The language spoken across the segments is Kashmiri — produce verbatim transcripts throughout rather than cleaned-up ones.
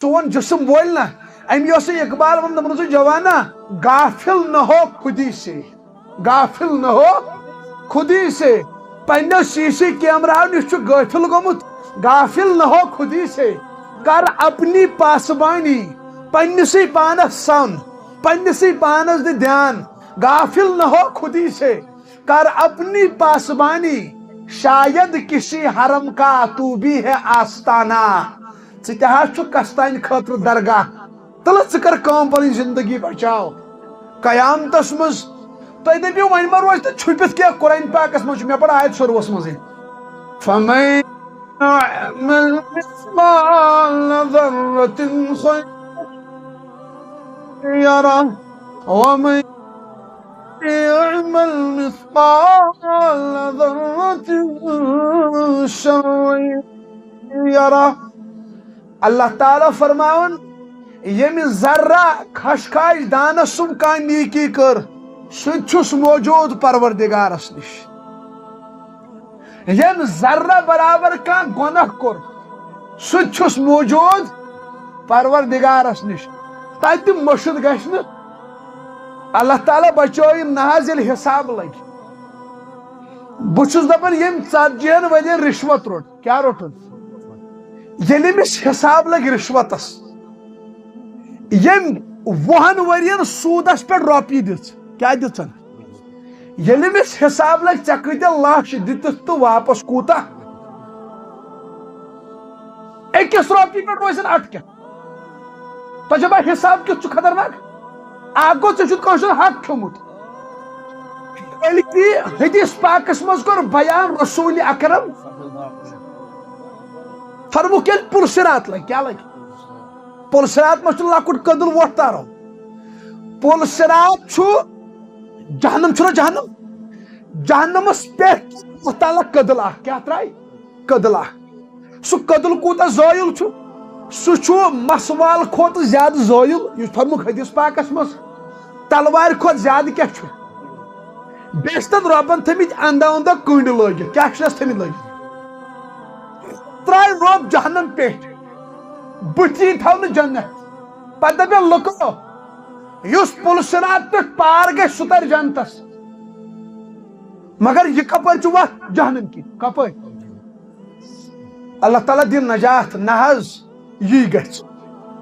چون جسم بولہِ نا۔ أمۍ اوس یہِ اقبال ووٚن، دوٚپُن اوس، "جوانا، غافل نہ ہو خودی سے، غافل نہ ہو خودی سے۔" پننیو سی سی کیمراہو نِش چھُ غٲفِل گوٚمُت، غافل نہ ہو خودی سے۔ کر اپنی پاسبانی، پننِسٕے پانس سن، پننِسٕے پانس دِ دھیان، غافل نہ ہو خودی سے۔ کر اپنی پاسبانی، شاید کسی حرم کا تو بھی ہے آستانہ۔ ژٕ تہِ حظ چھُکھ کستانہِ خٲطرٕ درگاہ۔ تلہٕ ژٕ کر کٲم، پنٕنۍ زندگی بچاو۔ قیامتس منٛز تُہۍ دٔپِو، وۄنۍ ما روزِ تہٕ چھُپِتھ کینٛہہ؟ قرآن پاکس منٛز چھُ، مےٚ پٔر آیت شروٗعس منٛزٕے۔ فمن يعمل مثقال ذرة خيرا يره ومن يعمل مثقال ذرة شرا يره۔ اللہ تعالیٰ فرماوان، ییٚمہِ ذرہ خشخاش دانس سُم کانٛہہ نیکی کٔر، سُہ تہِ چھُس موجود پروردگارس نِش۔ ییٚمۍ ذرہ برابر کانٛہہ گۄناہ کوٚر، سُہ تہِ چھُس موجود پروردگارس نِش۔ تتہِ مٔشِتھ گژھِ نہٕ۔ اللہ تعالیٰ بچٲیِن نہ حظ، ییٚلہِ حساب لگہِ۔ بہٕ چھُس دپان، ییٚمۍ ژتجی ہن ؤرین رشوت روٚٹ، کیٛاہ روٚٹُن؟ ییٚلہِ أمِس حساب لگہِ رشوتس، ییٚمۍ وُہن ؤرین سوٗدس پٮ۪ٹھ رۄپیہِ دِژ، کیٛاہ دِژن؟ ییٚلہِ أمِس حساب لگہِ، ژےٚ کۭتیاہ لچھ دِتِتھ تہٕ واپس کوٗتاہ؟ أکِس رۄپیہِ پٮ۪ٹھ روزن اٹکِتھ۔ تۄہہِ چھا پَے حساب کیُتھ چھُ خطرناک؟ اکھ گوٚو، ژےٚ چھُتھ کٲنٛسہِ ہُنٛد حق کھیوٚمُت۔ بلکہِ حدیث پاکس منٛز کوٚر بیان رسول اکرم فرموک، ییٚلہِ پُل صراط لگہِ، کیٛاہ لگہِ؟ پُل صراط ما چھُ لۄکُٹ کٔدٕل وۄٹھ تارو؟ پُل صراط چھُ جہنم، چھُنہ جہنم؟ جہنمس پٮ۪ٹھ اللہ تعالیٰ کٔدٕل اکھ، کیٛاہ ترٛایہِ؟ کٔدٕل اکھ۔ سُہ کٔدٕل کوٗتاہ زٲیُل چھُ؟ سُہ چھُ مسوال کھۄتہٕ زیادٕ زٲیُل، یُس فرموک حدیث پاکس منٛز، تلوارِ کھۄتہٕ زیادٕ کیٛاہ چھُ؟ بیٚیہِ چھِ تَتھ رۄبن تھٲمٕتۍ اندہ اندہ کٔنٛڈۍ لٲگِتھ۔ کیٛاہ چھِنَس تھٲمٕتۍ لٲگِتھ؟ ترٛایہِ رۄب جہنم پٮ۪ٹھ، بٕتھِ یی تھاونہٕ جنت۔ پتہٕ دَپن لُکو، یُس پُل صراط پٮ۪ٹھ پار گژھِ، سُہ تَرِ جنتس۔ مگر یہِ کپٲرۍ چھُ وَتھ؟ جہنم کِنۍ۔ کپٲرۍ؟ اللہ تعالیٰ دِن نجات۔ نہ حظ، یی گژھِ۔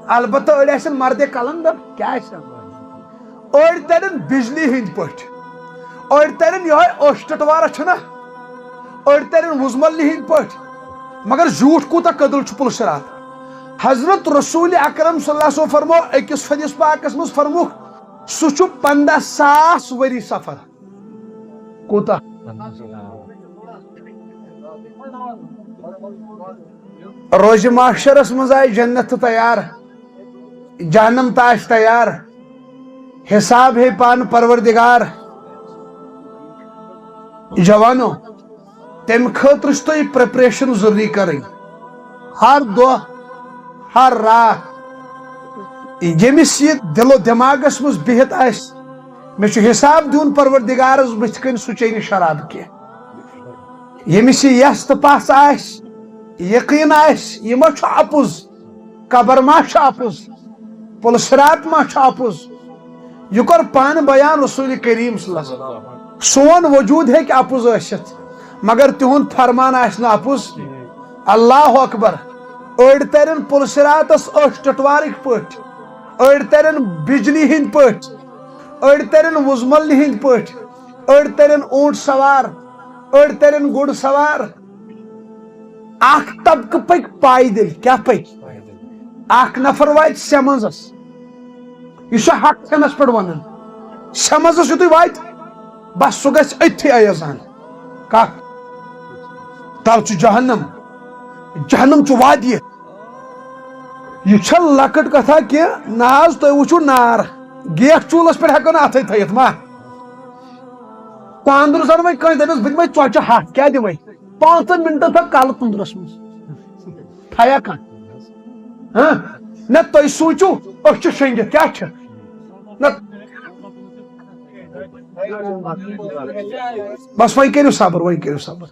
البتہ أڑۍ آسن مردِ قلندر، کیٛاہ آسن؟ أڑۍ ترن بجلی ہٕنٛدۍ پٲٹھۍ، أڑۍ ترن یِہوٚے اوٚش ٹٹوارہ چھُنہ، أڑۍ ترن وُزملہِ ہٕنٛدۍ پٲٹھۍ۔ مگر زیوٗٹھ کوٗتاہ کٔدٕل چھُ پُل صراط۔ حضرت رسول اکرم صلی اللہ علیہ وسلم فرمو أکِس حدیث پاکس منٛز فرموکھ، سُہ چھُ پنٛداہ ساس ؤری سفر۔ کوٗتاہ؟ روزِ محشرس منٛز آسہِ جنت تہِ تیار، جہنم تہِ آسہِ تیار، حساب ہے پانہٕ پروردگار۔ جوانو، تمہِ خٲطرٕ چھِ تۄہہِ preparation ضروٗری کرٕنۍ۔ ہر دۄہ، ہر راتھ، ییٚمِس یہِ دِل و دٮ۪ماغس منٛز بِہِتھ آسہِ، مےٚ چھُ حساب دیُن پروردگارس بٕتھِ کنہِ، سُہ چیٚیہِ نہٕ شراب کینٛہہ۔ ییٚمِس یہِ یژھ تہٕ پژھ آسہِ، یقیٖن آسہِ، یہِ ما چھُ اَپُز، قبر ما چھُ اَپُز، پُل صراط ما چھُ اَپُز۔ یہِ کوٚر پانہٕ بیان رسول کریم صلی اللہ علیہ وسلم۔ سون وجود ہیٚکہِ اَپُز ٲسِتھ، مگر تِہُنٛد فرمان آسہِ نہٕ اَپُز۔ اللہ اکبر۔ أڑۍ ترن پُل صراطس أچھ ٹٹوارٕکۍ پٲٹھۍ، أڑۍ ترن بجلی ہٕنٛدۍ پٲٹھۍ، أڑۍ ترن وُزملہِ ہٕنٛدۍ پٲٹھۍ، أڑۍ ترن اوٗنٹ سوار، أڑۍ ترن گُر سوار۔ اکھ طبقہٕ پکہِ پایدٔلۍ۔ کیٛاہ پکہِ؟ اکھ نفر واتہِ سٮ۪منٛزس۔ یہِ چھُ حق کھٮ۪نس پٮ۪ٹھ ونان۔ سٮ۪منٛزس یُتھُے واتہِ، بس سُہ گژھِ أتھی ایزان۔ کتھ؟ تل چھُ جہنم۔ جہنم چھُ وادی۔ یہِ چھا لۄکٕٹ کتھا کینٛہہ؟ نہ حظ، تُہۍ وٕچھِو نار۔ گیس چوٗلس پٮ۪ٹھ ہٮ۪کو نہٕ اتھے تھٲیِتھ ما۔ کۄنٛدرٕ زن وۄنۍ کٲنٛسہِ دٔپِس، "بہٕ دِمے ژۄچہِ ہتھ"، کیٛاہ دِمے؟ پانٛژن منٹن تھاو کلہٕ تُندرس منٛز۔ تھایا کانٛہہ؟ ہاں؟ نہ، تُہۍ سوٗنٛچِو، أسۍ چھِ شۄنٛگِتھ، کیٛاہ چھِ؟ نہ۔ بس، وۄنۍ کٔرِو صبر، وۄنۍ کٔرِو صبر۔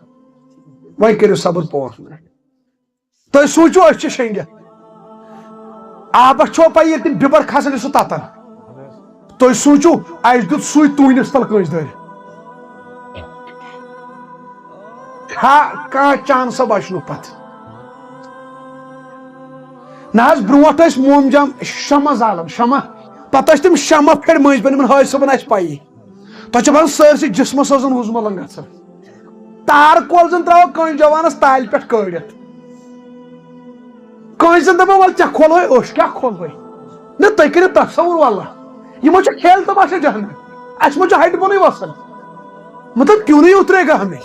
وۄنۍ کٔرِو صبر پانٛژھ منٹ۔ تُہۍ سوٗنٛچِو، أسۍ چھِ شۄنٛگِتھ۔ آبس چھو پاے، ییٚلہِ تِم بِبر کھسان، یہِ سُہ تتان۔ تُہۍ سوٗنٛچِو، اَسہِ دیُت سُے توٗنِس تل کٲنٛسہِ دٲرِتھ۔ کھا-، کانٛہہ چانسا بچنُک پتہٕ۔ نہ حظ، برونٛٹھ ٲسۍ مومجام شمع زالان، شمع۔ پتہٕ ٲسۍ تِم شمع پھِرِ مٔنٛزۍ پٔتۍ یِمن حٲج صٲبن آسہِ پَیی۔ تۄہہِ چھِ باسان سٲرسٕے جسمس ٲس زن وُزملن گژھان۔ تار کول زن تراوو کٲنٛسہِ جوانس تالہِ پٮ۪ٹھ کٲڑِتھ۔ کٲنٛسہِ زن دپو، "ول ژےٚ کھولہوے اوٚش، کیٛاہ کھولہوے؟" نہ، تُہۍ کٔرِو تصور واللہ۔ یِمو چھِ کھیل تماشا جہنم۔ اَسہِ ما چھُ ہٹہِ بۄنٕے وسان؟ مطلب، کیوں نہیں اترے گا ہمیں؟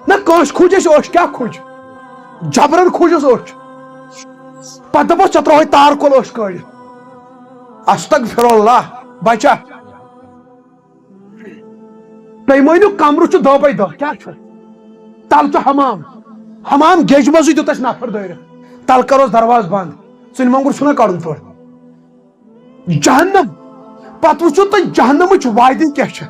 نہ، کٲنٛسہِ کھوٗج اَسہِ اوٚش، کیٛاہ کھوٗج؟ جبرن کھوٗجس اوٚش۔ پتہٕ دپوس، "ژےٚ ترٛووہے تار کول اوٚش کٲڑِتھ۔" استغفر اللہ، بچا۔ تُہۍ مٲنِو، کمرٕ چھُ دَہ بَے دَہ، کیٛاہ چھُ؟ تَلہٕ چھُ حمام، حمام گیٚجہِ منٛزٕے دیُت اَسہِ نفر دٲرِتھ، تَلہٕ کَروس دروازٕ بنٛد، ژٕنہِ مۄنٛگُر چھُنہ کَڑُن تورٕ۔ جہنم، پتہٕ وٕچھِو تُہۍ جہنمٕچ وادی کیٛاہ چھِ۔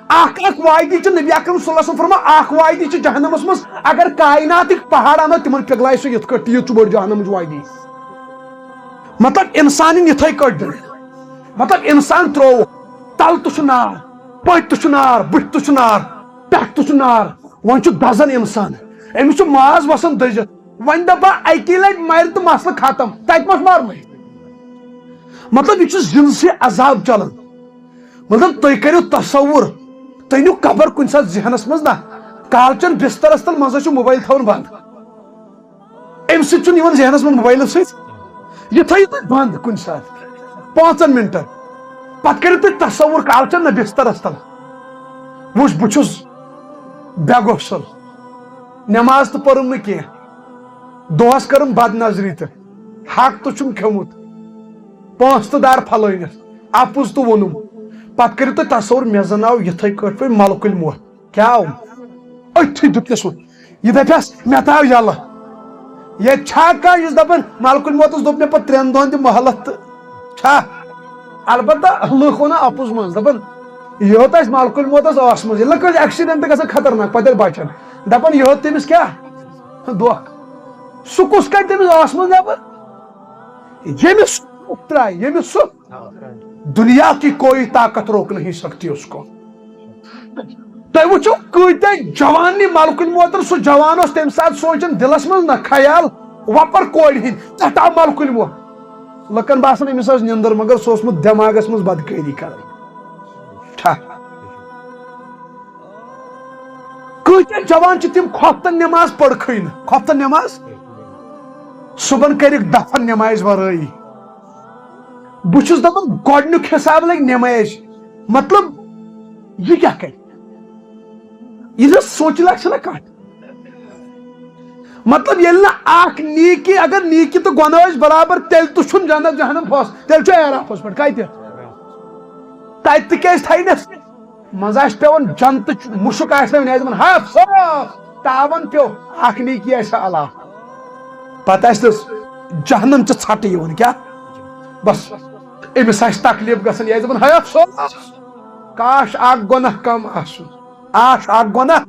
اکھ اکھ وادی چھِ، نبی اکرم صلی اللہ علیہ وسلم فرمان، اکھ وادی چھِ جہنمس منٛز، اگر کائناتٕکۍ پہاڑ انو، تِمن پِگلایہِ سُہ یِتھ کٲٹھۍ، تیٖژ چھُ بٔڑ جہنمٕچ وادی۔ مطلب، انسان یِن یِتھے کٲٹھۍ دِنہٕ۔ مطلب، انسان ترٛوو، تلہٕ تہِ چھُ نار، پٔتۍ تہِ چھُ نار، بٕتھِ تہِ چھُ نار، پٮ۪ٹھٕ تہِ چھُ نار۔ وۄنۍ چھُ دزان انسان، أمِس چھُ ماز وسان دٔزِتھ۔ وۄنۍ دپان، اکی لٹہِ مرِ تہٕ مسلہٕ ختم، تتہِ ما چھُ مرنٕے؟ مطلب، یہِ چھُ زِنٛدسٕے عذاب چلان۔ مطلب، تُہۍ کٔرِو تصور، تُہۍ أنِو قبر کُنہِ ساتہٕ ذہنس منٛز نا، کالچن بسترس تل منٛزے چھُ موبایل تھاوُن بنٛد۔ امہِ سۭتۍ چھُنہٕ یِوان ذہنس منٛز موبایلہٕ سۭتۍ۔ یہِ تھٲیِو تُہۍ بنٛد کُنہِ ساتہٕ پانٛژن منٹن۔ پتہٕ کٔرِو تُہۍ تصور، کالہٕ چھَنہٕ نہٕ بسترس تل۔ وٕچھ، بہٕ چھُس بے غسل، نماز تہٕ پٔرٕم نہٕ کینٛہہ، دۄہس کٔرٕم بد نظری تہٕ حق تہٕ چھُم کھیوٚمُت، پونٛسہٕ تہٕ دار پھلٲنِس، اپُز تہٕ ووٚنُم۔ پتہٕ کٔرِو تُہۍ تصور، مےٚ زن آو یِتھے کٲٹھۍ پٲٹھۍ ملکُل موت۔ کیٛاہ آو؟ أتھی دیُتنس ہُہ۔ یہِ دپٮ۪س، "مےٚ تہِ آو یَلہٕ۔" ییٚتہِ چھا کانٛہہ یُس دپان، ملکُل موتس دوٚپ مےٚ پتہٕ ترٛٮ۪ن دۄہن دِ مۄہلت تہٕ چھا؟ البتہ لُکھ ونان اپُز منٛز، دپان، "یہِ ہوت آسہِ ملکُل موتس ٲس منٛز۔" ییٚلہِ نہ کٲنٛسہِ ایکسیڈنٹ گژھان خطرناک، پتہٕ ییٚلہِ بچان، دپان، "یہِ ہوت تٔمِس کیٛاہ دۄکھ؟" سُہ کُس کڑِ تٔمِس ٲس منٛز نٮ۪بر؟ ییٚمِس سُہ ترٛایہِ، ییٚمِس سُہ دنیا کی کوئی طاقت روک نہیں سکتی اس کو۔ تُہۍ وٕچھِو، کۭتیٛاہ جوان نی ملکُل موتن، سُہ جوان اوس تَمہِ ساتہٕ سونٛچان دِلس منٛز نہ خیال، وۄپر کورِ ہِنٛدۍ، تَتھ آو ملکُل موت۔ لُکن باسان، أمِس ٲس نِندٕر، مگر سُہ اوسمُت دٮ۪ماغس منٛز بدکٲری کران۔ ٹھا۔ کۭتیٛاہ جوان چھِ تِم، خۄفتن نٮ۪ماز پٔرکھٕے نہٕ، خۄفتن نٮ۪ماز صُبحن کٔرِکھ دفن نٮ۪مازِ ورٲیی۔ بہٕ چھُس دپان، گۄڈٕنیُک حساب لگہِ نٮ۪مازِ۔ مطلب، یہِ کیٛاہ کرِ؟ یہِ نہٕ سونٛچہِ لگہِ چھَنہ کتھ۔ مطلب، ییٚلہِ نہٕ اکھ نیٖکی، اگر نیٖکی تہٕ گۄناہ ٲسۍ برابر، تیٚلہِ تہِ چھُنہٕ جنت جہنم فٲصلہٕ، تیٚلہِ چھُ اعرافس پٮ۪ٹھ۔ کتہِ؟ تتہِ تہِ کیٛازِ تھاینس؟ منٛزٕ آسہِ پٮ۪وان جنتٕچ مُشُک آسہِ نہٕ وُنہِ، آسہِ دپان، "ہا، صاف تاون پیوٚو، اکھ نیٖکی آسہِ علاوٕ۔" پتہٕ آسہِ تس جہنم چہِ ژھٹہٕ یِوان، کیٛاہ؟ بس، أمِس آسہِ تکلیف گژھان، یہِ آسہِ دپان، "ہے افسوس، کاش اکھ گۄناہ کم آسُن، آش اکھ گۄناہ۔"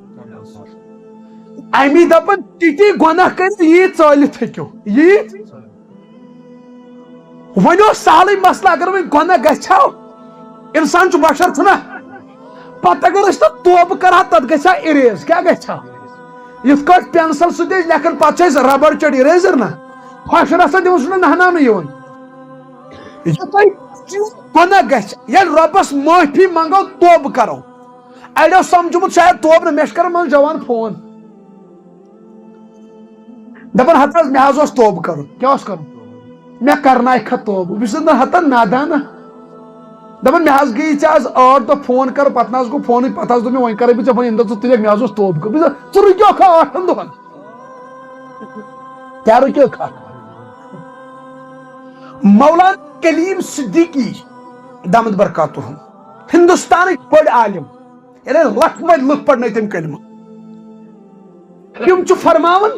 امی دپان، تِتی گۄناہ کٔرِتھ یی ژٲلِتھ ہیٚکِو، یی۔ وۄنۍ اوس سہلٕے مسلہٕ، اگر وۄنۍ گۄناہ گژھِ ہا، انسان چھُ بشر چھُنہ، پتہٕ اگر أسۍ تتھ توبہٕ کرہا، تتھ گژھِ ہا اریز، کیٛاہ گژھِ ہا؟ یِتھ کٲٹھۍ پینسل سۭتۍ أسۍ لیکھان، پتہٕ چھِ أسۍ ربڑ چٔٹۍ اریزر نہ، پھش رژھا دِوان، سُہ چھُنہ نہناونہٕ یِوان۔ یہِ تۄہہِ گۄناہ گژھِ، ییٚلہِ رۄبس معٲفی منٛگو، توبہٕ کرو۔ اڑیو سمجھمُت شاید توبہٕ نہٕ، مےٚ چھِ کران منٛزٕ جوان فون۔ دپان، "ہتہٕ حظ، مےٚ حظ اوس توبہٕ کرُن۔" کیٛاہ اوس کرُن؟ "مےٚ کرنایہِ کھا توبہٕ؟" بہٕ چھُس دپان، "ہتہٕ نادانہ۔" دپان، "مےٚ حظ گٔیی ژےٚ آز ٲٹھ دۄہ فون کرٕ، پتہٕ نہ حظ گوٚو فونٕے، پتہٕ حظ دوٚپ مےٚ، وۄنۍ کرے بہٕ ژےٚ فون، ییٚمہِ دۄہ ژٕ تُلکھ، مےٚ حظ اوس توبہٕ کرُن۔" بہٕ چھُس دپان، "ژٕ رُکیوکھا ٲٹھن دۄہن؟" کیٛاہ رُکیوکھا؟ مولانا کلیم صدیقی دامت برکاتہم، ہندوستانٕکۍ بٔڑۍ عالم، یعنی لکھ بٔدۍ لُکھ پرنٲے تٔمۍ کلمہٕ۔ تِم چھِ فرماوان،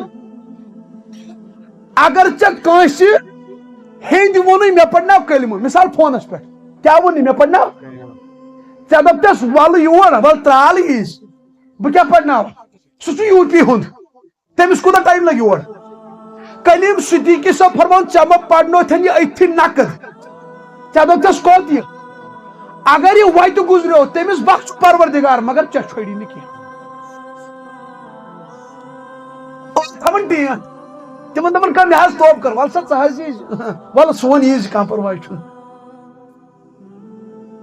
اگر ژےٚ کٲنٛسہِ ہیٚنٛدۍ ووٚنُے، "مےٚ پرناو کلمہٕ"، مثال فونس پٮ۪ٹھ، کیٛاہ ووٚنُے، "مےٚ پرناو"، ژےٚ دپتس، "ولہٕ یور، ولہٕ ترٛال ییٖز، بہٕ کیٛاہ پرناوٕ؟" سُہ چھُ یوٗ پی ہُنٛد، تٔمِس کوٗتاہ ٹایم لگہِ یور؟ کلیم صدیقی صٲب فرماوان، ژےٚ ما پرنوتھن یہِ أتھی نقد؟ ژےٚ دوٚپتھس کوٚت یہِ؟ اگر یہِ وتہِ گُزریو، تٔمِس بخش پروردگار، مگر ژےٚ چھوڑی نہٕ کینٛہہ۔ اوس تھاوان ڈیٹ۔ تِمن دپان، کانٛہہ مےٚ حظ توب کر، وَلہٕ سا ژٕ حظ یی، وَلہٕ سون یی زِ کانٛہہ پرواے چھُنہٕ۔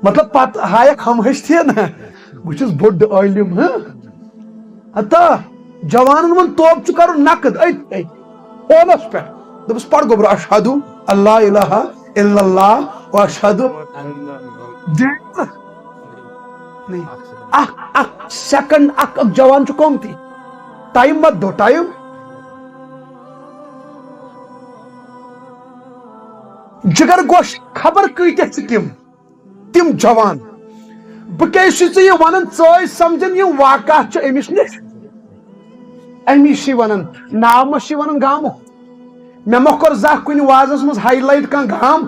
مطلب، پتہٕ ہایکھ ہم ہستی نا، بہٕ چھُس بوٚڑ عٲلِم، ہاں؟ ہتا، جوانن ووٚن، توب چھُ کرُن نقد أتھۍ، أتھۍ فونس پٮ۪ٹھ۔ دوٚپُس، پَر گوٚبرا، اشہدُ اللہ الہ الا اللہ و اشہدُ۔ دے-، نہیں۔ اکھ، اکھ سیکنڈ، اکھ، اکھ جوان چھُ قۭمتی۔ ٹائم مت دو، ٹائم۔ جگر گوش، خبر کۭتیاہ چھِ تِم، تِم جوان۔ بہٕ کیازِ چھُس ژےٚ یہِ ونان، ژٕ ٲسۍ سمجھان یِم واقعات چھِ أمِس نِش، أمی چھِ ونان، ناو ما چھِ ونان گامُک؟ مےٚ ما کوٚر زانٛہہ کُنہِ وازس منٛز ہائی لائٹ کانٛہہ گام؟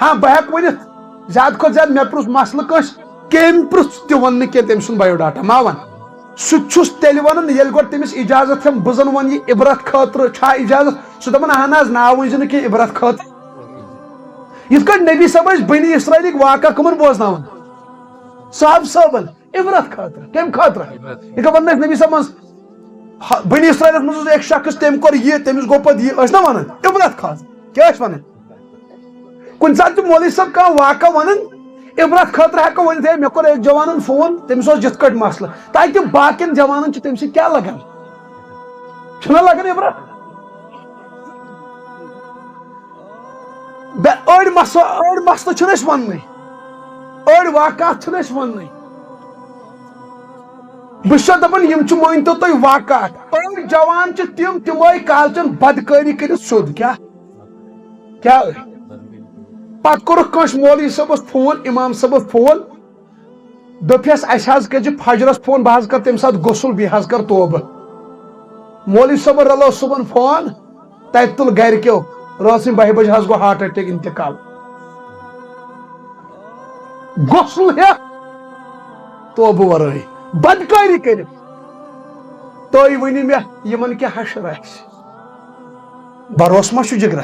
ہاں، بہٕ ہٮ۪کہٕ ؤنِتھ، زیادٕ کھۄتہٕ زیادٕ مےٚ پرُژھ مسلہٕ کٲنٛسہِ، کٔمۍ پرُژھ تہِ ووٚن نہٕ کینٛہہ تٔمۍ سُنٛد بایو ڈاٹا ما وَن۔ سُہ تہِ چھُس تیٚلہِ وَنان، ییٚلہِ گۄڈٕ تٔمِس اِجازت ہٮ۪م، بہٕ زَن وَنہٕ یہِ عبرت خٲطرٕ چھا اِجازت، سُہ دَپان، اَہَن حظ، ناو ؤنۍ زِ نہٕ کینٛہہ، عبرت خٲطرٕ۔ یِتھ کٲٹھۍ نبی صٲب ٲسۍ بنی اسرائیلٕکۍ واقعہ کٕمَن بوزناوان؟ صاحب صٲبَن، عبرت خٲطرٕ۔ کَمہِ خٲطرٕ؟ یِتھ کٔنۍ وَنان ٲسۍ نبی صٲبَن، ہا، بنی اسرائیلَس منٛز اوس اکھ شخص، تٔمۍ کوٚر یہِ، تٔمِس گوٚو پَتہٕ یہِ، ٲسۍ نا وَنان؟ عبرت خٲطرٕ۔ کیٛاہ ٲسۍ وَنان؟ کُنہِ ساتہٕ چھُ مولوی صٲب کانٛہہ واقعہ وَنان، عبرت خٲطرٕ ہٮ۪کو ؤنِتھ، ہے، مےٚ کوٚر أکۍ جوانَن فون، تٔمِس اوس یِتھ کٲٹھۍ مسلہٕ، تاکہِ باقین جوانن چھُ تَمہِ سۭتۍ کیٛاہ لگان؟ چھُنہ لگان عبرت؟ بے-، أڑۍ مسلہٕ، أڑۍ مسلہٕ چھِنہٕ أسۍ وَننٕے، أڑۍ واقعات چھِنہٕ أسۍ وَننٕے۔ بہٕ چھُسو دَپان، یِم چھِ، مٲنۍ تو تُہۍ، واقعات۔ أڑۍ جوان چھِ تِم، تِم ٲے کالچن بدکٲری کٔرِتھ سیوٚد۔ کیٛاہ؟ کیٛاہ؟ پتہٕ کوٚرُکھ کٲنٛسہِ مولوی صٲبس فون، امام صٲبس فون، دوٚپہس، اسہِ حظ کٔرۍ زِ فجرس فون، بہٕ حظ کرٕ تمہِ ساتہٕ غسل، بیٚیہِ حظ کرٕ توبہٕ۔ مولوی صٲبن رلوو صُبحن فون، تتہِ تُل گرِکیو، رٲژ سٕنٛدِ بہہِ بجہِ حظ گوٚو ہارٹ اٹیک انتقال۔ غسل ہیتھ، توبہٕ ورٲے، بدکٲری کٔرِتھ۔ تُہۍ ؤنِو مےٚ، یِمن کیٛاہ حشر آسہِ؟ بھروسہٕ ما چھُ جگرا؟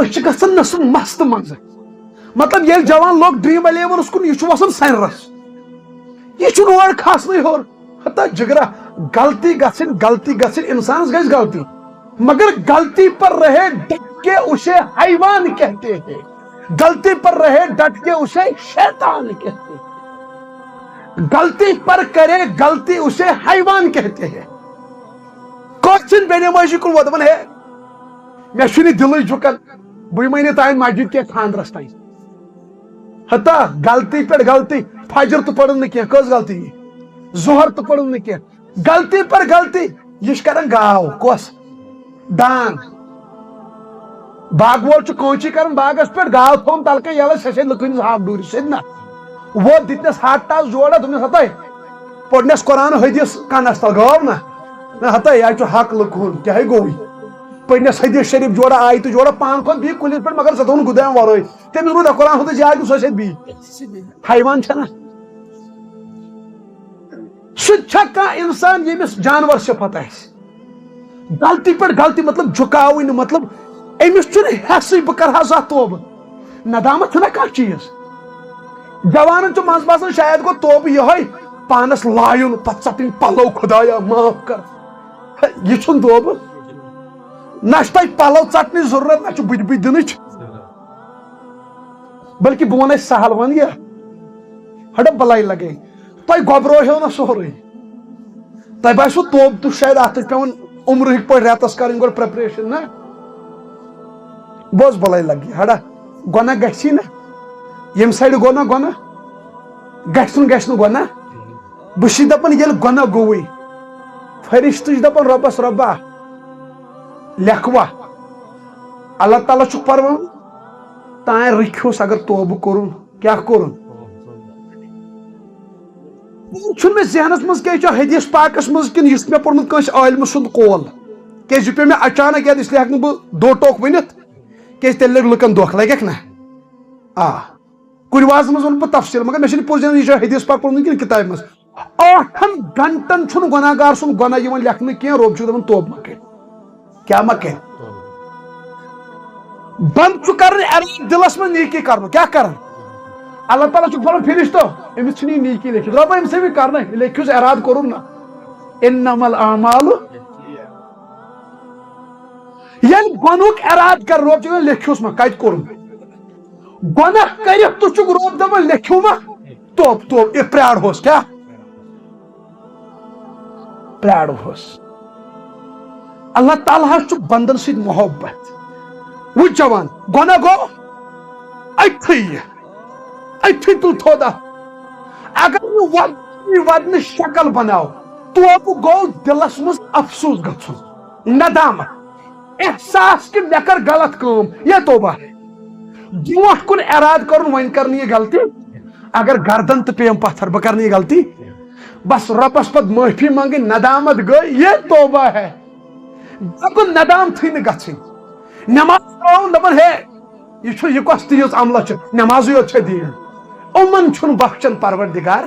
أسۍ چھِ گژھان نہ سُہ مستہٕ منٛزٕ۔ مطلب، ییٚلہِ جوان لوٚگ ڈریم الیونس کُن، یہِ چھُ وسان سنرس، یہِ چھُنہٕ اورٕ کھسنٕے ہیوٚر۔ ہتا جگرا، غلطی گژھٕنۍ، غلطی گژھٕنۍ، انسانس گژھِ غلطی، مگر غلطی پر رہے ڈٹ کے اسے حیوان کہتے ہیں، غلطی پر رہے ڈٹ کے اسے شیطان کہتے ہیں، غلطی پر کرے غلطی اسے حیوان کہتے ہیں۔ کٲنٛسہِ چھِنہٕ بے نمٲزی کُن وۄتھ دَپان، ہے، مےٚ چھُنہٕ دِلٕے جُکان، بہٕ یِمَے نہٕ تانۍ مسجد کینٛہہ خانٛدرَس تانۍ۔ ہتا غلطی پٮ۪ٹھ غلطی، فجر تہٕ پٔرٕن نہٕ کینٛہہ، کٔژ غلطی یی؟ ظہر تہٕ پٔرٕن نہٕ کینٛہہ، غلطی پر غلطی۔ یہِ چھُ کران گاو، کۄس؟ دان۔ باغہٕ وول چھُ کٲنچی کران باغس پٮ۪ٹھ، گاو تھوٚوُن تلہٕ کنہِ یَلہٕ، سۄ چھے لُکہٕ ہٕنٛدِس ہاکھ ڈوٗرِس سۭتۍ نہ۔ ووت دِتنس ہتھ ٹس جوڑا، دوٚپنس، ہتٲے، پوٚرنس قرآن حدیث کنس تل، گٲو نہ؟ نہ ہتٲے، یہِ حظ چھُ حق لُکہٕ ہُنٛد، کیٛاہ ہے گوٚوُے؟ پٔرنس حدیث شریف جوڑا، آیتہٕ جوڑا، پانہٕ کھوٚت بیٚیہِ کُلِس پٮ۪ٹھ، مگر سۄ تھوٚوُن گُدایَن ورٲے۔ تٔمِس روٗد نہ قرآن ہُنٛدُے زیادٕ، سۄ چھےٚ بیٚیہِ حیوان چھےٚ نہ؟ سُہ تہِ چھا کانٛہہ انسان ییٚمِس جانور صفت آسہِ؟ غلطی پٮ۪ٹھ غلطی، مطلب جُکاوٕنۍ نہٕ، مطلب أمِس چھُنہٕ حیثٕے بہٕ کرٕ ہا زانٛہہ توبہٕ۔ ندامت چھُنہ کانٛہہ چیٖز۔ جوانن چھُ منٛزٕ باسان شاید گوٚو توبہٕ یِہوٚے، پانس لایُن، پتہٕ ژٹٕنۍ پلو، خدایا معاف کر۔ ہے، یہِ چھُنہٕ توبہٕ۔ نہ چھُ تۄہہِ پلو ژٹنٕچ ضروٗرت، نہ چھُ بُتھِ بُتھِ دِنٕچ۔ بلکہِ بہٕ وَنَے سہل وَن یہِ، ہڑا بلاے لگے۔ تۄہہِ گۄبرو ہیو نہ سورُے۔ تۄہہِ باسیو توبہٕ تہٕ شاید اَتھ چھِ پٮ۪وان عمرٕکۍ پٲٹھۍ رٮ۪تَس کَرٕنۍ گۄڈٕ preparation، نہ؟ بوز بلاے لگہِ، ہڑا گۄناہ گژھی نہ؟ ییٚمہِ سایڈٕ گوٚو نہ گۄناہ؟ گژھِ نہٕ، گژھِ نہٕ گۄناہ۔ بہٕ چھُس دَپان، ییٚلہِ گۄناہ گوٚوُے، فرشتہٕ چھِ دَپان رۄبَس، رۄبا، لیکھوا؟ اللہ تعالیٰ چھُ فرمان، تام رُکیوس اگر توبہٕ کوٚرُن، کیٛاہ کوٚرُن؟ وۄنۍ چھُنہٕ مےٚ ذہنس منٛز کیٛاہ چھُ حدیث پاکس منٛز کِنہٕ یہِ چھُ مےٚ پوٚرمُت کٲنٛسہِ عٲلمہٕ سُنٛد قول، کیٛازِ یہِ پیوٚو مےٚ اچانک یاد، اس لیے ہٮ۪کہٕ نہٕ بہٕ دو ٹوک ؤنِتھ، کیٛازِ تیٚلہِ لگہِ لُکن دھوکہٕ، لگٮ۪کھ نہ؟ آ، کُنہِ وعظس منٛز ووٚن بہٕ تفصیٖل، مگر مےٚ چھُنہٕ پوٚز ذہنس، یہِ چھُ حدیث پاک پوٚرمُت کِنہٕ کِتابہِ منٛز۔ ٲٹھن گھنٹن چھُنہٕ گۄناہ گار سُنٛد گۄناہ یِوان لیکھنہٕ کینٛہہ، رۄب چھُ دَپان، "توبہٕ مہ کٔرۍ۔" کیٛاہ مہ کٔرۍ؟ بنٛد چھُ کرُن ارادٕ دِلس منٛز نیکی کرنُک۔ کیٛاہ کرن؟ اللہ تعالیٰ چھُ فرماوان، "فرشتو، أمِس چھُنہٕ یہِ نیکی لیکھِتھ۔" رۄب، أمِس ہے مےٚ کرنَے، لیکھِو اعراد کوٚرُن نہ۔ انما الاعمال۔ ییٚلہِ گۄنہُک ارادٕ کر، رۄب چھُ دَپان، "لیکھِوس مہ، کتہِ کوٚرُن؟" گۄناہ کٔرِتھ تہِ چھُکھ رۄب دَپان، "لیکھِو مہ۔" توب، توب، یہِ پرٛارہوس۔ کیٛاہ؟ پرٛارہوس۔ اللہ تعالیٰ ہس چھُ بندن سۭتۍ محبت۔ وٕچھ جوان، گۄناہ گوٚو، أتھی یہِ، أتھی تُل تھوٚد اَتھ۔ اگر نہٕ وَد-، وَدنٕچ شکل بناو، توبہٕ گوٚو دِلس منٛز افسوٗس گژھُن، ندامت، احساس کہِ مےٚ کٔر غلط کٲم، یہِ توبہ۔ برونٛٹھ کُن ارادٕ کرُن، وۄنۍ کرٕ نہٕ یہِ غلطی۔ اگر گردن تہِ پیٚیَم پتھر، بہٕ کرٕ نہٕ یہِ غلطی۔ بس رۄبس پتہٕ معٲفی منٛگٕنۍ، ندامت گٔے، یہِ توبہ ہے۔ دَپُن ندام تھٕے نہٕ گژھٕنۍ۔ نماز ترٛاوُن، دَپُن، ہے، یہِ چھُ، یہِ کۄس تیٖژ عملہ چھِ؟ نمازٕے یوت چھےٚ دیٖن۔ یِمن چھُنہٕ بخشان پروردگار۔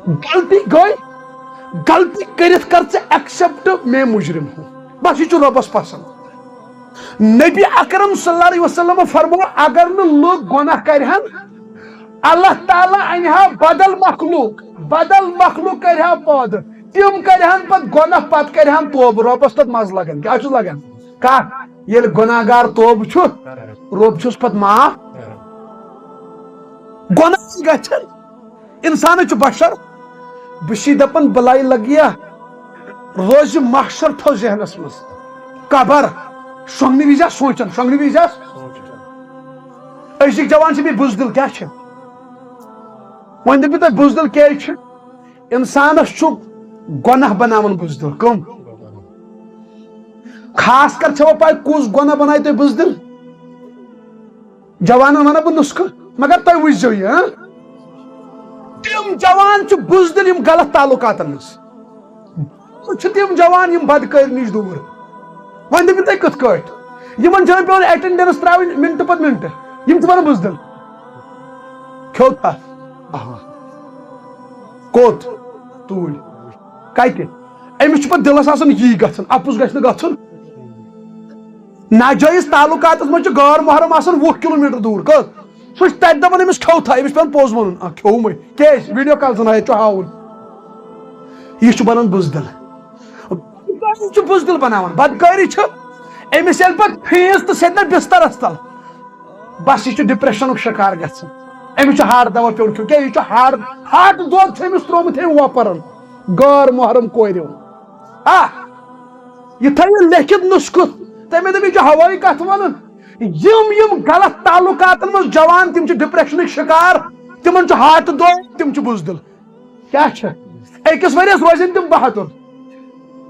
غلطی گٔے، غلطی کٔرِتھ کر ژٕ accept، میں مجرم ہوں۔ بس یہِ چھُ رۄبس پسند۔ نبی اکرم صلی اللہ علیہ وسلم فرموو، اگر نہٕ لُکھ گۄناہ کرِہن، اللہ تعالیٰ انہِ ہا بدل مخلوق، بدل مخلوق کرِ ہا پٲدٕ۔ تِم کرِ ہن پتہٕ گۄناہ، پتہٕ کرِ ہن توبہٕ۔ رۄبس تتھ مزٕ لگان۔ کیٛاہ چھُس لگان؟ کتھ؟ ییٚلہِ گۄناہ گار توبہٕ چھُ، رۄب چھُس پتہٕ معاف۔ گۄناہ گژھن، انسانٕے چھُ بشر۔ بہٕ چھُس دپان، بلاے لگیا روزِ محشر تھو ذہنس منٛز۔ قبر شۄنٛگنہٕ وِزِ آس سونٛچان، شۄنٛگنہٕ وِزِ آس۔ أزِکۍ جوان چھِ بیٚیہِ بُزدِل، کیٛاہ چھِ؟ وۄنۍ دٔپِو تُہۍ، بُزدِل کیٛازِ چھِ؟ انسانس چھُ گۄناہ بناوان بُزدِل۔ کٕم؟ خاص کر چھوا پاے کُس گۄناہ بنایہِ تُہۍ بُزدِل؟ جوانن ونہٕ بہٕ نُسخہٕ، مگر تُہۍ وٕچھزیو یہِ، ہاں؟ تِم جوان چھِ بُزدِل یِم غلط تعلقاتن منٛز۔ چھِ تِم جوان یِم بدکٲری نِش دوٗر۔ وۄنۍ دٔپِو تُہۍ کِتھ کٲٹھۍ؟ یِمن چھِ وۄنۍ پٮ۪وان attendance ترٛاوٕنۍ منٹہٕ پتہٕ منٹہٕ۔ یِم چھِ ونان بُزدِل۔ کھیوٚو تھا؟ آہا۔ کوٚت؟ توٗرۍ۔ کتہِ؟ أمِس چھُ پتہٕ دِلس آسان یی گژھُن، اپُز گژھِ نہٕ گژھُن۔ ناجٲیز تعلقاتس منٛز چھُ غٲر محرم آسان وُہ کلوٗمیٹر دوٗر۔ کٔژ؟ سُہ چھُ تتہِ دپان أمِس کھیوٚو تھا، أمِس چھُ پٮ۪وان پوٚز ونُن، آ، کھیوٚومے۔ کیٛازِ؟ ویڈیو کال زن ہا چھُ ہاوُن۔ یہِ چھُ بنان بُزدِل۔ یہِ چھُ بُزدِل بناوان۔ بدکٲری چھِ أمِس ییٚلہِ پتہٕ پھیٖس تہٕ سیٚدِ نہ بسترس تل۔ بس یہِ چھُ ڈپریشنُک شکار گژھان۔ أمِس چھُ ہارٹ دوا پیوٚن کھیوٚن۔ کیٛاہ یہِ چھُ ہارٹ، ہارٹ دود چھُ أمِس ترٛوومُت أمۍ وۄپرن، غٲر محرم کورِ۔ آ، یہِ تھٲیِو لیکھِتھ نُسخہٕ۔ تٔمۍ دوٚپ، یہِ چھُ ہوٲیی کتھ ونان۔ یِم، یِم غلط تعلقاتن منٛز جوان، تِم چھِ ڈپریشنٕکۍ شکار، تِمن چھُ ہارٹ دود، تِم چھِ بُزدِل۔ کیٛاہ چھِ؟ أکِس ؤریَس روزن تِم بہادُر،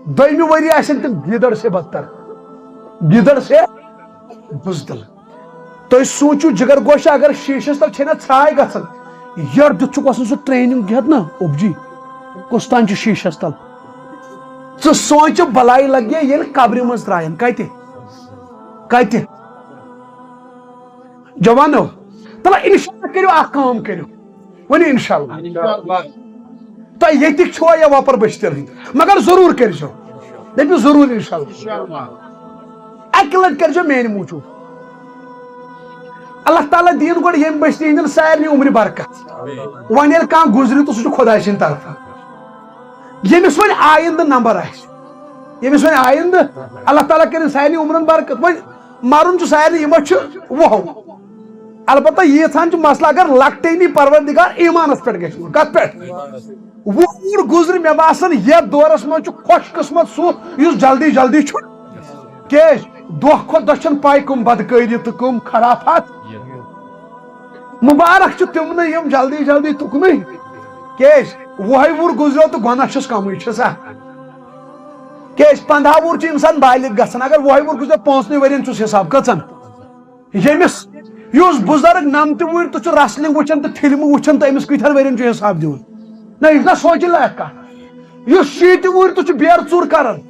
دوٚیمہِ ؤری آسن تِم گیدڑ سے بدتر، گیدڑ سے بُزدِل۔ تُہۍ سوٗنٛچِو، جگر گوشہ، اگر شیٖشس تل چھے نہ ژھاے گژھان، یٔڑ دیُت چھُکھ وسان سُہ ٹریننگ ہٮ۪تھ نہ، اوٚبجی، کُس تام چھُ شیٖشس تل۔ ژٕ سونٛچ، بلاے لگہِ ییٚلہِ قبرِ منٛز ترٛاین۔ کتہِ؟ کتہِ؟ جوانو، تلہ انشاءاللہ کٔرِو اکھ کٲم، کٔرِو۔ ؤنِو انشاءاللہ۔ تۄہہِ ییٚتِکۍ چھُوا یا وۄپر بٔستِین ہٕنٛدۍ؟ مگر ضروٗر کٔرۍزیو۔ دٔپِو ضروٗر انشاءاللہ۔ اکہِ لٹہِ کٔرۍزیو میانہِ موٗجوٗب۔ اللہ تعالیٰ دِیِن گۄڈٕ ییٚمہِ بٔستی ہٕنٛدٮ۪ن سارنٕے عمرِ برکت۔ وۄنۍ ییٚلہِ کانٛہہ گُزرِ تہٕ سُہ چھُ خۄداے سٕنٛدِ طرفہٕ۔ ییٚمِس وۄنۍ آیندٕ نمبر آسہِ، ییٚمِس وۄنۍ آیندٕ، اللہ تعالیٰ کٔرِن سارنٕے عمرن برکت۔ وۄنۍ مرُن چھُ سارنٕے، یِمو چھُ وُہو۔ البتہ ییٖژہن چھُ مسلہٕ، اگر لۄکٹے نی پروردگار ایٖمانس پٮ۪ٹھ گژھِ نہٕ۔ کتھ پٮ۪ٹھ؟ وُہ وُہُر گُزرِ، مےٚ باسان یتھ دورس منٛز چھُ خۄش قسمت سُہ یُس جلدی جلدی چھُ۔ کیازِ؟ دۄہ کھۄتہٕ دۄہ چھنہٕ پاے کٕم بدکٲری تہٕ کٕم خرافات۔ مبارک چھِ تِمنٕے یِم جلدی جلدی تُکنٕے۔ کیازِ؟ وُہے وُہُر گُزریو تہٕ گۄناہ چھُس کمٕے، چھُ سا؟ کیازِ؟ پندہاہ وُہُر چھُ انسان بالغ گژھان، اگر وُہے وُہُر گُزریو، پانٛژنٕے ؤرین چھُس حساب کٔژن؟ ییٚمِس، یُس بُزرگ نَمتہِ وُہٕرۍ تہٕ چھُ wrestling وٕچھان تہٕ فِلمہٕ وٕچھان، تہٕ أمِس کۭتِہَن ؤرِین چھُ حِساب دیُن؟ نہ، یہِ چھُنہ سونٛچِنۍ لایق کَتھ۔ یُس شیٖتہِ وُہٕرۍ تہٕ چھُ بیرٕ ژوٗر کَران،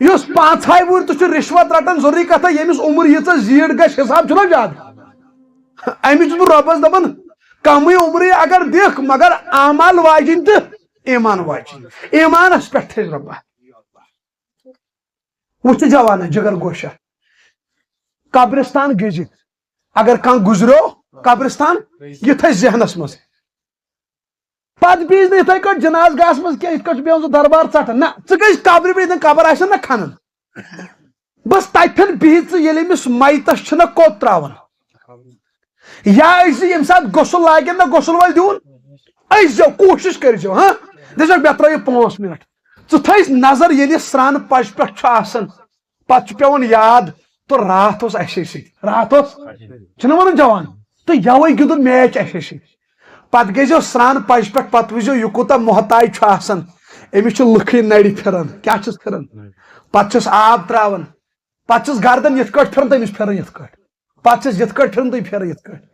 یُس پانٛژہَے وُہٕرۍ تہٕ چھُ رِشوت رَٹان، ضروٗری کَتھا، ییٚمِس عُمر ییٖژاہ زیٖٹھ گژھِ، حِساب چھُنہ زیادٕ؟ اَمی چھُس بہٕ رۄبَس دَپان، کَمٕے عُمرٕے اگر دِکھ، مگر اعمال واجِنۍ تہٕ ایمان واجی، ایمانس پٮ۪ٹھ تھٲوِو رۄبہ۔ وٕچھ جوانہ جگر گوشہ، قبرستان گٔزِتھ اگر کانٛہہ گُزریو، قبرستان، یہِ تھٲوِو ذہنس منٛز۔ پتہٕ بیٚیہِ نہٕ یِتھے کٲٹھۍ جناز گاہس منٛز کینٛہہ، یِتھ کٲٹھۍ چھُ بیٚہوان سُہ دربار ژٹان۔ نہ، ژٕ گٔژھ قبرِ بیٚیہِ دِنۍ، قبر آسن نہ کھنان۔ بس تتٮ۪ن بِہِتھ ژٕ ییٚلہِ أمِس میتس چھِنہ کوٚت تراوان۔ یا أسۍ زِ ییٚمہِ ساتہٕ غسل لاگن نہ غسل وٲلۍ دیُن، أسۍ زیو کوٗشِش کٔرۍ زیو، ہاں، دٔپۍ زیو مےٚ ترٲیِو پانٛژھ منٹ۔ ژٕ تھٲیِس نظر ییٚلہِ یہِ سرٛان پچہِ پٮ۪ٹھ چھُ آسان، پتہٕ چھُ پٮ۪وان یاد، تہٕ راتھ اوس اَسے سۭتۍ، راتھ اوس، چھِنہ وَنان جوان، تہٕ یَوَے گِنٛدُن میچ اَسے سۭتۍ۔ پتہٕ گٔژھۍزیو سرٛان پچہِ پٮ۪ٹھ، پتہٕ وٕچھزیو یہِ کوٗتاہ محتاج چھُ آسان، أمِس چھِ لُکھٕے نرِ پھِران، کیٛاہ چھِس پھِران؟ پتہٕ چھِس آب ترٛاوان، پتہٕ چھِس گردن یِتھ کٲٹھۍ پھِران، تٔمِس پھِران یِتھ کٲٹھۍ، پتہٕ چھِس یِتھ کٲٹھۍ پھِران، تُہۍ پھِران یِتھ کٲٹھۍ،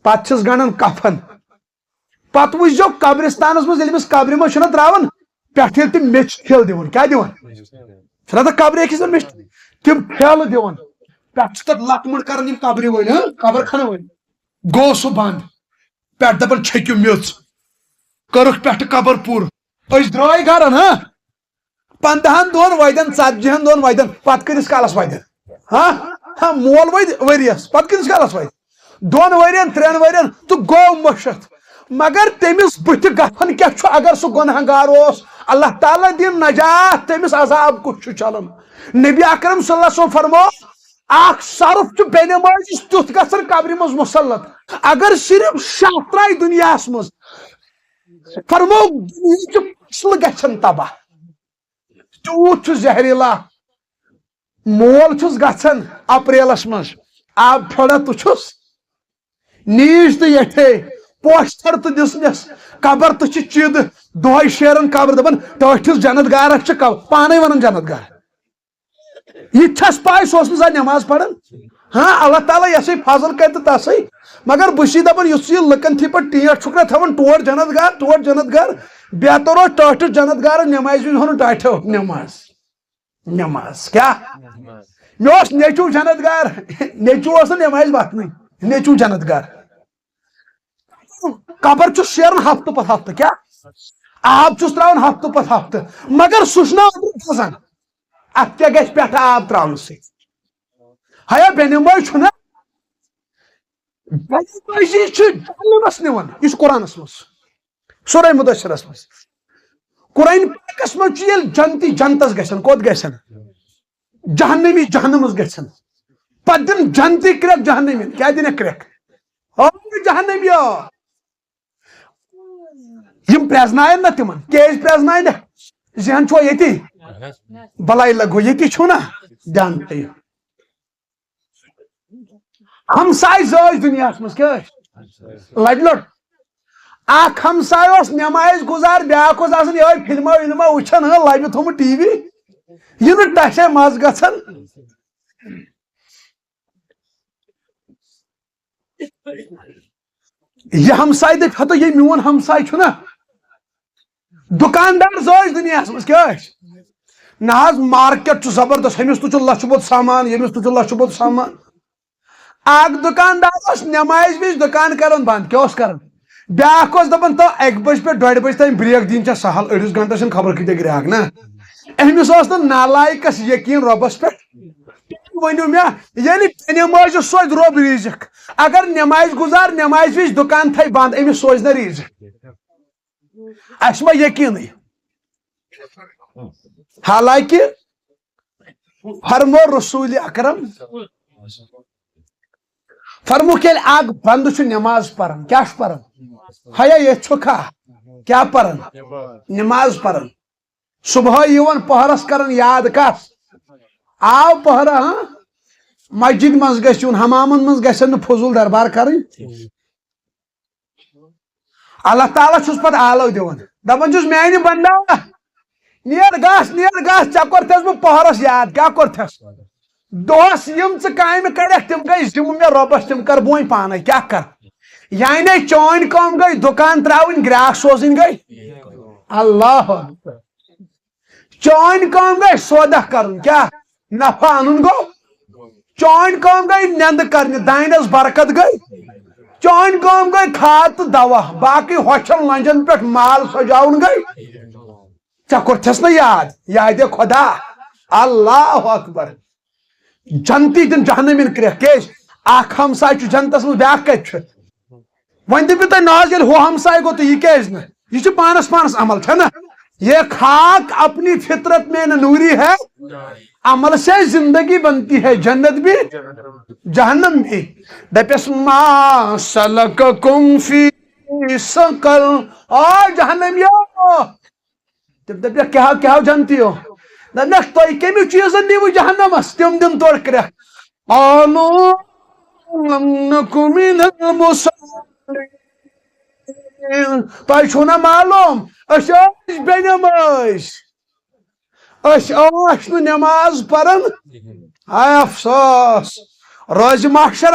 پتہٕ چھِس گنٛڈان کفن۔ پتہٕ وٕچھزیو قبرستانس منٛز، ییٚلہِ أمِس قبرِ منٛز چھِنہ ترٛاوان، پٮ۪ٹھٕ ییٚلہِ تِم میٚژِ پھِل دِوان، کیٛاہ دِوان؟ چھِنہ تتھ قبرِ أکِس زن میٚژِ، تِم پھِل دِوان، پٮ۪ٹھٕ چھِ تتھ لتھ مُڑ کران یِم قبرِ وٲلۍ، ہاں، قبر خانہٕ وٲلۍ۔ گوٚو سُہ بنٛد، پٮ۪ٹھٕ دپان چھٔکِو میٚژ، کٔرٕکھ پٮ۪ٹھٕ قبر پوٗرٕ۔ أسۍ درٛاے گرن، ہاں، پنٛدہن دۄہن وتٮ۪ن، ژتجی ہن دۄہن وتٮ۪ن، پتہٕ کۭتِس کالس وتٮ۪ن؟ ہاں، ہاں، مول وٲتۍ ؤریس، پتہٕ کۭتِس کالس وتہِ؟ دۄن ؤرین، ترٛٮ۪ن ؤرین، تہٕ گوٚو مٔشِتھ۔ مگر تٔمِس بٕتھِ گژھان کیٛاہ چھُ، اگر سُہ گۄناہ گار اوس؟ اللہ تعالیٰ دِن نجات، تٔمِس عذاب کُس چھُ چلان؟ نبی اکرم صلی اللہ علیہ وسلم فرموو، اکھ صرف چھُ بے نمٲزِس تیُتھ گژھان قبرِ منٛز مسلط، اگر صرف شاہ ترٛایہِ دُنیاہس منٛز، فرموو، دُنیہٕکۍ فصلہٕ گژھن تباہ۔ تیوٗت چھُ زہریٖلا۔ مول چھُس گژھان اپریلس منٛز، آب پھیوٚڑا تہٕ چھُس، نیٖج تہٕ یٹھے، پوشہٕ تھر تہٕ دِژنس، قبر تہٕ چھِ چِد، دۄہے شیران قبر، دپان، "ٹٲٹھِس جنت گارس چھِ قبر"، پانے ونان جنت گار۔ یہِ تہِ چھس پاے، سُہ اوس نہٕ زانٛہہ نماز پران۔ ہاں، اللہ تعالیٰ یسے فضل کرِ تہٕ تسے، مگر بہٕ چھُس دپان، یُس یہِ لُکن تھی پٲٹھۍ ٹیٹھ چھُکھ نہ تھاوان، ٹوٹھ جنت گار، ٹوٹھ جنت گار، بہتر اوس ٹٲٹھِس جنت گارس نمازِ وِزِ ہُنٛد ٹاٹھیو نماز۔ نماز کیٛاہ؟ مےٚ اوس نیٚچوٗ جنت گار، نیٚچوٗ اوس نہٕ نمازِ وۄتھنٕے، نیٚچوٗ جنت گار۔ قبر چھُ شیران ہفتہٕ پتہٕ ہفتہٕ، کیٛاہ؟ آب چھُس ترٛاوان ہفتہٕ پتہٕ ہفتہٕ، مگر سُہ چھُنہٕ أنٛدرٕ کھسان۔ اتھ کیٛاہ گژھِ پٮ۪ٹھٕ آب ترٛاونہٕ سۭتۍ؟ ہیا بے نمٲز چھُنہ، بے نمٲزی چھُ جہنمس نِوان، یہِ چھُ قرآنس منٛز۔ سورہ مدثرس منٛز، قرآن پاکس منٛز چھُ، ییٚلہِ جنتی جنتس گژھن، کوٚت گژھن؟ جہنمی جہنمس گژھن۔ پتہٕ دِن جنتی کرٛٮ۪کھ جہنمی، کیٛاہ دِنکھ کرٛٮ۪کھ؟ او جہنمی، یِم پرٛزناون نہ تِمن، کیٛازِ پرٛزناون نہٕ؟ ذہن چھُوا ییٚتی؟ بلاے لگو ییٚتی چھُو نہ؟ دھیان تھٲیِو۔ ہمساے زٲج دُنیاہس منٛز کیٛاہ ٲسۍ؟ لبہِ لوٚٹ۔ اکھ ہمساے اوس نماز گُزار، بیٛاکھ اوس آسان یِہوٚے فلمہ وِلمہ وٕچھان، ہاں، لبہِ تھوٚمُت ٹی وی، یہِ نہٕ ٹسے مزٕ گژھان۔ یہِ ہمساے دپہِ، ہتو، یہِ میون ہمساے چھُنہ، دُکاندار زٲج دُنیاہس منٛز کیٛاہ ٲسۍ؟ نہ حظ، مارکیٹ چھُ زبردست، ہُمِس تُج لچھِ بوٚد سامان، ییٚمِس تُج لچھِ بوٚد سامان۔ اکھ دُکاندار اوس نمازِ وِزِ دُکان کران بنٛد، کیٛاہ اوس کران؟ بیٛاکھ اوس دپان، تو اکہِ بجہِ پٮ۪ٹھ ڈۄڈِ بجہِ تام بریک دِنۍ چھےٚ سہل، أڑِس گنٹس چھِنہٕ خبر کۭتیاہ گراہک نہ۔ أمِس اوس نہٕ نالایکس یقین رۄبس پٮ۪ٹھ۔ تٔمۍ ؤنِو مےٚ، ییٚلہِ نمازِ سوزِ رۄب رزق، اگر نمازِ گُزار نمازِ وِزِ دُکان تھایہِ بنٛد، أمِس سوزِ نہ رزق۔ اسہِ ما یقینٕے؟ حالانکہ فرمو رسول اکرم، فرموک، ییٚلہِ اکھ بندٕ چھُ نماز پران، کیٛاہ چھُ پران؟ ہیا، ییٚتہِ چھُکھا؟ کیٛاہ پران؟ نماز پران۔ صبحٲے یِوان، پہرس کران یاد کس؟ آو پہرا، ہاں؟ مسجد منٛز گژھِ یُن، حمامن منٛز گژھن نہٕ فضول دربار کرٕنۍ۔ اللہ تعالیٰ چھُس پتہٕ آلو دِوان، دپان چھُس، "میانہِ بندا، نیر گژھ، نیر گژھ، ژےٚ کوٚرتھس بہٕ پہرس یاد، کیٛاہ کوٚرتھس؟ دۄہس یِم ژٕ کامہِ کڑکھ، تِم گٔے ذمہٕ مےٚ رۄبس، تِم کر بہٕ وۄنۍ پانے، کیٛاہ کر؟" یعنی چٲنۍ کٲم گٔے دُکان ترٛاوٕنۍ، گراہک سوزٕنۍ گٔے۔ اللہ اکبر۔ چٲنۍ کٲم گٔے سودا کرُن، کیٛاہ؟ نفع انُن گوٚو۔ چٲنۍ کٲم گٔے نٮ۪نٛدٕ کرنہِ، دانٮ۪س برکت گٔے۔ چٲنۍ کٲم گٔے کھاد تہٕ دوا، باقٕے ہۄچھن لنجن پٮ۪ٹھ مال سجاوُن گٔے۔ ژےٚ کوٚرتھس نہٕ یاد، یادِ خۄدا۔ اللہ اکبر۔ جنتی دِن جہنمین کرٛیکھ۔ کیازِ؟ اکھ ہمساے چھُ جنتس منٛز، بیٛاکھ کتہِ چھُ؟ وۄنۍ دٔپِو تُہۍ، نہ حظ، ییٚلہِ ہُہ ہمساے گوٚو تہٕ یہِ کیازِ نہٕ؟ یہِ چھُ پانس پانس عمل، چھےٚ نہ؟ یہ خاک اپنی فطرت میں نہ نوری ہے، عمل سے زندگی بنتی ہے، جنت بھی، جہنم بھی۔ دپس، ما سلککم فی سقر؟ آ جہنمیو، تِم دپیکھ، کیٛاہ ہو، کیٛاہ ہو جنتیو؟ دپیکھ، تُہۍ کَمہِ چیٖزن نیٖوٕ جہنمس؟ تِم دِن تورٕ کرٛٮ۪کھ۔ قالوا لم نک من المصلین۔ تۄہہِ چھُو نا معلوم، أسۍ ٲسۍ بے نمٲز۔ أسۍ ٲسۍ نہٕ نماز پران۔ ہاے افسوس، روزِ محشر